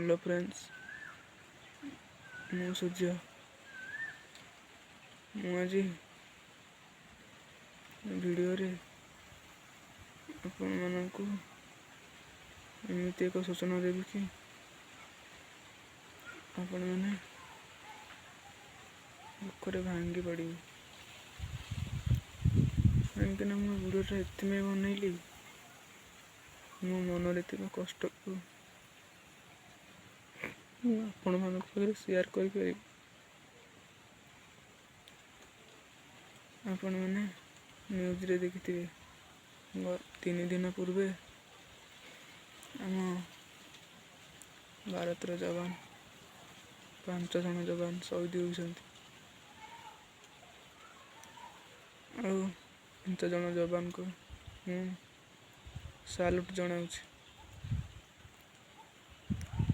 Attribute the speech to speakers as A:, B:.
A: Hello friends, ମୁଁ ସୂର୍ଯ୍ୟ। ମୁଁ ଆଜି ଭିଡ଼ିଓରେ ଆପଣମାନଙ୍କୁ ଏମିତି ଏକ ସୂଚନା ଦେବି କି ଆପଣମାନେ ଦୁଃଖରେ ଭାଙ୍ଗି ପଡ଼ିବେ, କାହିଁକିନା ମୁଁ ଭିଡ଼ିଓଟା ଏଥିପାଇଁ ବନେଇଲି, ମୋ ମନରେ ଥିବା କଷ୍ଟକୁ ମୁଁ ଆପଣମାନଙ୍କ ପାଖରେ ସେୟାର କରିପାରିବି। ଆପଣମାନେ ନ୍ୟୁଜ୍ରେ ଦେଖିଥିବେ, 3 ଦିନ ପୂର୍ବେ ଆମ ଭାରତର ଯବାନ 5 ଜଣ ଯବାନ ଶହୀଦ ହୋଇଛନ୍ତି। ଆଉ 5 ଜଣ ଯବାନଙ୍କୁ ମୁଁ ସାଲ୍ୟୁଟ୍ ଜଣାଉଛି।